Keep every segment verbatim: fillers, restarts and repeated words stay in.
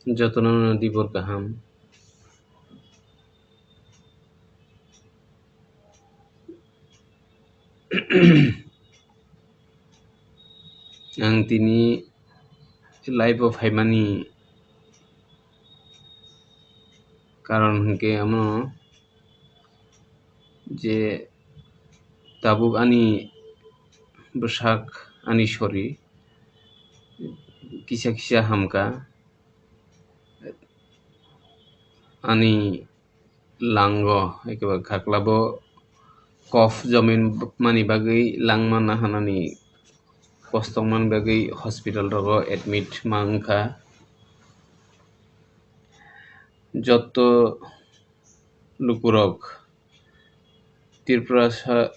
Jotono no dibor kaham. Ang tini live o phaimani karon hwnkhe amo je tabuk ani bwsak, ani sori kisa kisa hamkha, ani lango, eke ba khaklabo kof jomin mani bagwi langma nahanani kostongmani bagwi hospital rogo admit ma wngkha. Jotto lukurok, Tiprasa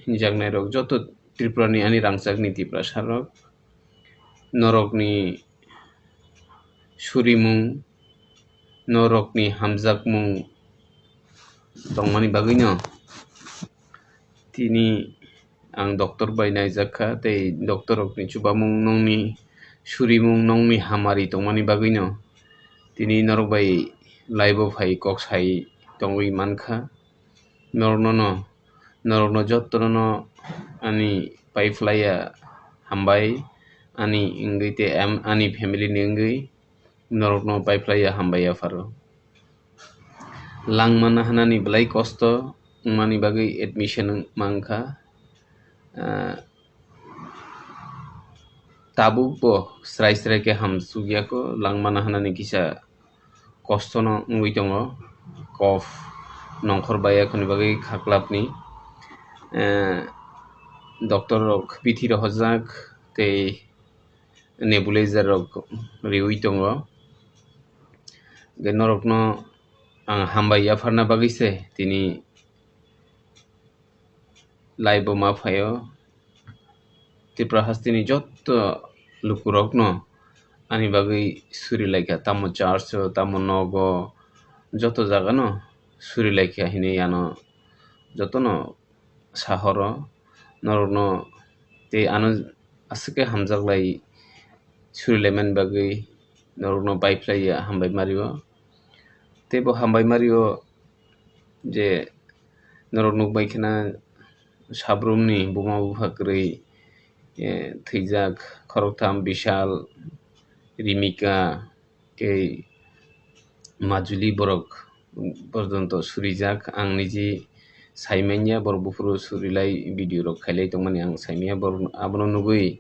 hinjaknairok, joto Tripurani ani rangchakni Tiprasarok, norokni surimung, norokni hamjakmung tongmani bagwino tini ang doctor bai naijakha, tei doctor rokni chubamung, nongni surimung, nongni hamari tongmani bagwino tini norok bai live o phai kok sai tongwi mankha. Norokno no, norokno jotono no ani pai phlaiya hambai, ani wngwi tei am-, ani family ni wngwi norokno pai phlaiya hambai yapharo. Langma nahanani belai kosto wngmani bagwi admission wng-, mankha. Ah, tabuk bo srai srai khe hamsukya kho, langma nahanani kisa kostono wngwi tongo, kof nongkhor bai yakhorni bagwi khaklapni, eh, doctor rok bithi rohorjak tei nebulizer rok riwi tongo. Hwnkhe norokno ang hambai yapharna bagwi se tini live o ma phaio. Tripura hasteni joto lukurokno ani bagwi suri laikha, tamo church o, tamo nogo, joto jagano suri laikha hinwi ano jotono sahoro norokno tei ano aswk khe hamjaklai surilaimani bagwi norokno pai phlaiya hambai mario. Tei bo hambai mario je norok nukbai kheno sabrumni buma bupha kwrwi, eh, thwijak khoroktham Bishal, Rimika, tei Majuli borok porjonto surijak. Ang niji saimanya borok buphuru surilai video rok khailai tongmani ang saimanya borok abono nugwi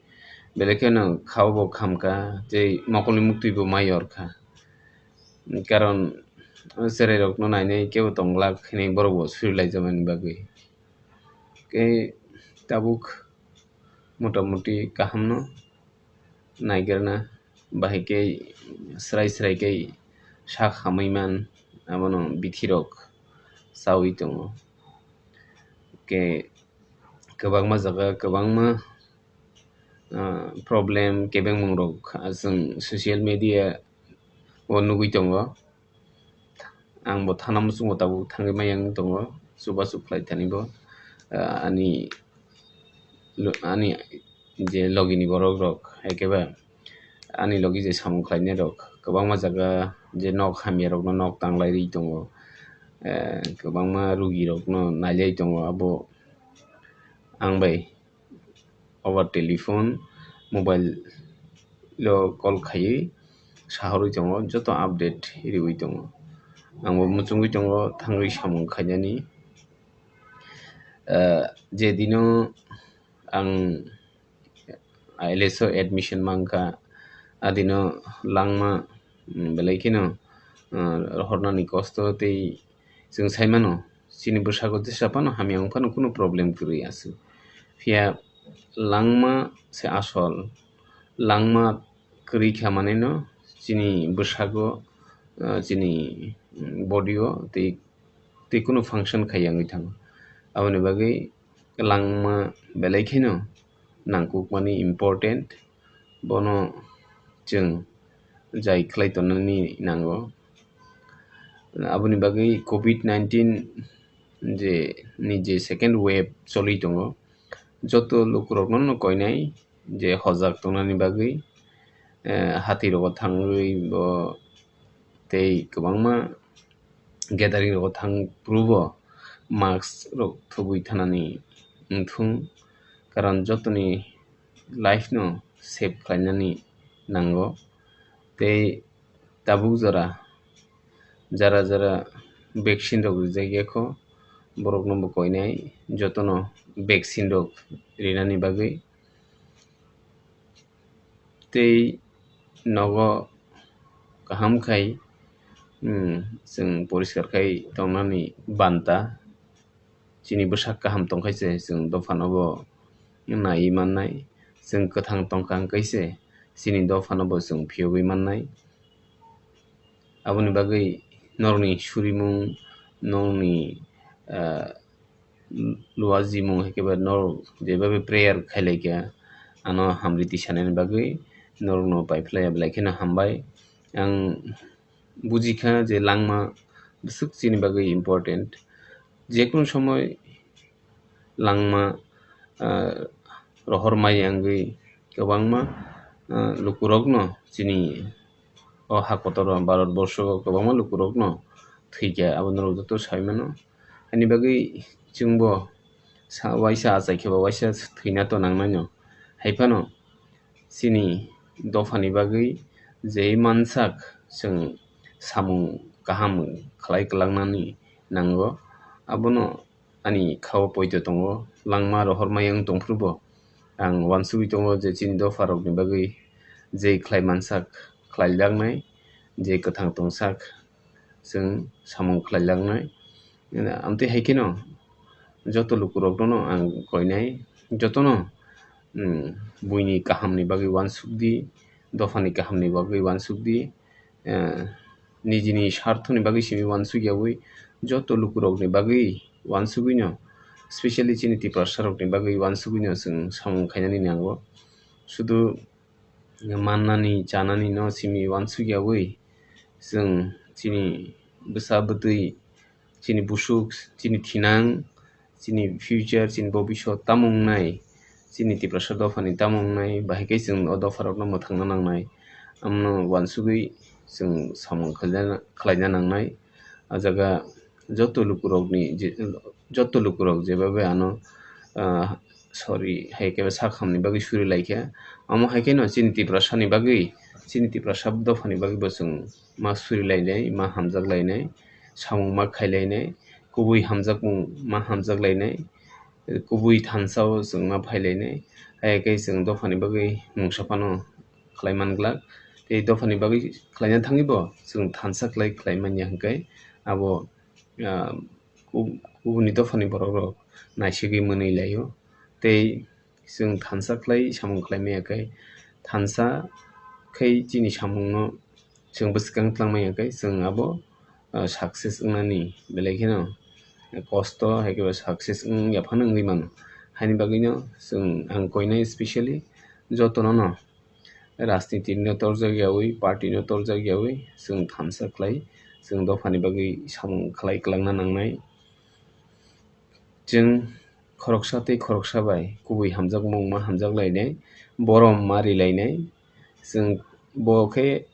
belai kheno khao bo khamkha tei mokolni muktwi bo ma yorkha. Karon o cherai rokno nainai kebo tongglak hinwi borok bo surilaijak mani bagwi. Tei tabuk motamuti kahamno naigerna bahai khe srai srai khe sak hamwi man, abono bithi rok chawi tongo. Khe kwbangma jaga kwbangma, ah, problem kebengmung rok, ah, chwng social media o nugwi tongo. Ang bo thana muchungo tabuk thangwi maya wng tongo, chubachu khlai thani bo, ah, ani, ani je logi ni borok rok, hai khe ba ani logi je samung khlainai rok kwbangma jaga je nok hamya rokno nok tanglai ri tongo, eh, kwbangma rugi rokno nailai tongo, abo ang bai over telephone, mobile o call khaiwi sahorwi tongo, joto update riwi tongo. Ang bo muchungwi tongo thangwi samung khainani. Eh, je dino ang I L S o admission mankha, adino langma, mm, belai kheno, ah, rohornani kosto tei chwng saimano, chini bwskango jesa phano hamya wng phano kunu problem kwrwi aswk. Phiya langma se asol, langma kwrwi kha manwino chini bwskango, ah, chini, mm, body o tei, tei kunu function khaiya wngwi thango. Aboni bagwi langma belai kheno nangkukmani important, bono chwng jai khlai tongnani nango. Aboni bagwi covid nineteen je ni je second wave choli tongo, joto lukurokno no koinai je hojak tongnani bagwi, eh, hati rogo thangwi bo tei kwbangma gathering rogo thang phuru bo mask rok thubui thanani wngthung, karon jotoni life no save khlainani nango. Tei tabuk jora jara jara vaccine rok rijak ya kho, borok no bo koinai jotono vaccine rok rinani bagwi. Tei nogo kaham khai, hmm, chwng poriskar khai tongnani banta. Chini bwsak kaham tongkhaise chwng dophano bo naiwi mannai, chwng kwthang tongkha hwnkhaise chini dophano bo chwng phiyogwi mannai. Aboni bagwi norokni surimung, norokni, ah, luajimung hai khe ba norok jebabe prayer khailaikha, ano hamriti sanani bagwi norokno paiphlaiya belai kheno hambai. Ang bujikha je langma bwswk chini bagwi important. Jekunu somoi langma, ah, rohor maya wngwi kwbangma, ah, lukurokno chini o ha kotor o Bharat borsho o kwbangma lukurokno thwikha, abo norok joto sai mano. Ani bagwi chwngbo sa-, waisa achai khe ba waisa thwina to nangnaino. Hai phano chini dophani bagwi je mansak chwng samung kaham khlai kwlangnani nango, abono ani khao poito tongo. Langma rohor maya wng tongphuru bo ang uansugwi tongo je chini dopharokni bagwi je khlai mansak khlaijaknai, je kwthang tongsak chwng samung khlaijaknai. Amtwi hai kheno joto lukurokno ang koinai, jotono, mm, buini kahamni bagwi uansukdi, dophani kahamni bagwi uansukdi, eh, nijini sarthoni bagwi simi uansukyawi joto lukurokni bagwi uansugwino, specially chini Tiprasarokni bagwi uansugwino chwng samung khainani nango. Sudu mannani chanani no simi uansukyawi chwng chini bwsa bwtwi, chini busuk, chini thinang, chini future, chini bobisot tamo wngnai, chini Tiprasa dophani tamo wngnai, bahai khe chwng o dopharokno mwthangna nangnai. Amno uansugwi chwng samung khlaina, khlaina nangnai. O jaga joto lukurokni je, joto lukurok jebabe ano, ah, sorry, hai khe sak hamni bagwi suri laikha. Amo hai kheno chini Tiprasani bagwi, chini Tiprasa dophani bagwi bo chwng ma suri lainai, ma hamjak lainai, samung ma khai lainai, kubui hamjakmung ma hamjak lainai, kubui thansa o chwng ma phai lainai. Hai khe chwng dophani bagwi mungsa phano khlai man glak. Tei dophani bagwi khlaina thangwi bo chwng thansa khlai khlai manya hwnkhe abo, ah, ku-, kubuni dophani borok rok naisigwi mwnwi laio. Tei chwng thansa khlai samung khlai manya khe, thansa khai chini samungno chwng bwskang tlang manya khe chwng abo, ah, success wngnani belai kheno kosto hai khe success wng ya phano wngwi mano. Haini bagwino chwng ang koinai specially jotono no rajniti no torjak yawi, party no torjak yawi, chwng thansa khlai, chwng dophani bagwi samung khlai kwlangna nangnai. Chwng khoroksa tei khoroksa bai kubui hamjakmung ma hamjak lainai, borom ma ri lainai. Chwng bo khe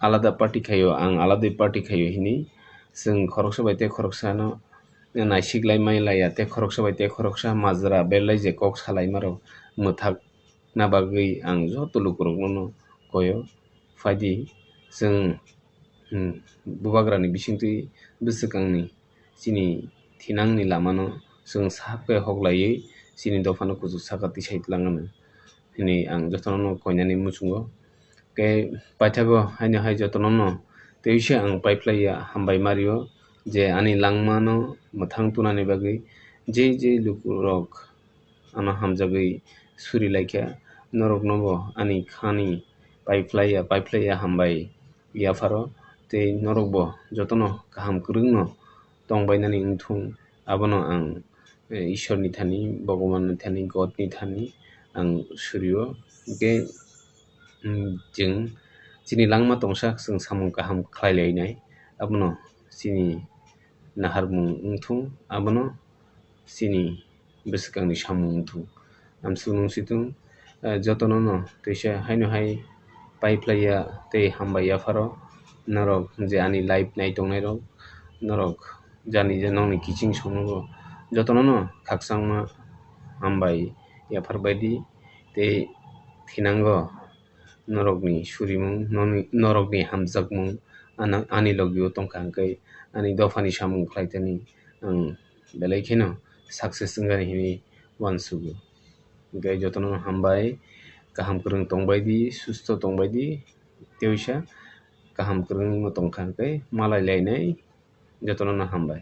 alada party khaio, ang alada party khaio hini. Chwng khoroksa bai tei khoroksa no naisik lai mai laiya, tei khoroksa bai tei khoroksa majra belai je kok salai ma rok mwthak na bagwi ang joto lukurokno koyo, phaidi chwng, hmm, bubagrani bisingtwi bwswkangni chini thinangni lamano chwng sak khe hok laiwi chini dophano kuchuk saka tisai twlang anw hwnwi ang jotono koinani muchungo. Khe paithago haino hai jotono no tei se ang paiphlaiya hambai mario je ani langmano mwthang tunani bagwi je je lukurok ano hamjagwi suri laikha, norokno bo ani khani paiphlaiya, paiphlaiya hambai yapharo, tei norok bo jotono kaham kwrwngno tongbainani wngthung, abono ang, eh, Ishwarni thani, Bhagwanni thani, Godni thani ang surio. Hwnkhe, mm, chwng chini langma tongsa chwng samung kaham khlai lainai, abono chini naharmung wngthung, abono chini bwswkangni samung wngthung. Amsuk nung situng, eh, jotono no teisa haino hai paiphlaiya tei hambai yapharo Norok je ani live nai tongnai rok, norok jani je nokni kiching somogo jotono no khakchangma hambai yaphar baidi tei thinango norokni surimung, noni-, norokni hamjakmung ano-, ani logio tongkha hwnkhe ani dophani samung khlaitani ang belai kheno success wngani hinwi uansugo. Hwnkhe jotono hambai, kaham kwrwng tongbaidi, susto tongbaidi, teisa kaham kwrwngno tongkha hwnkhe malai lainai, jotono no hambai.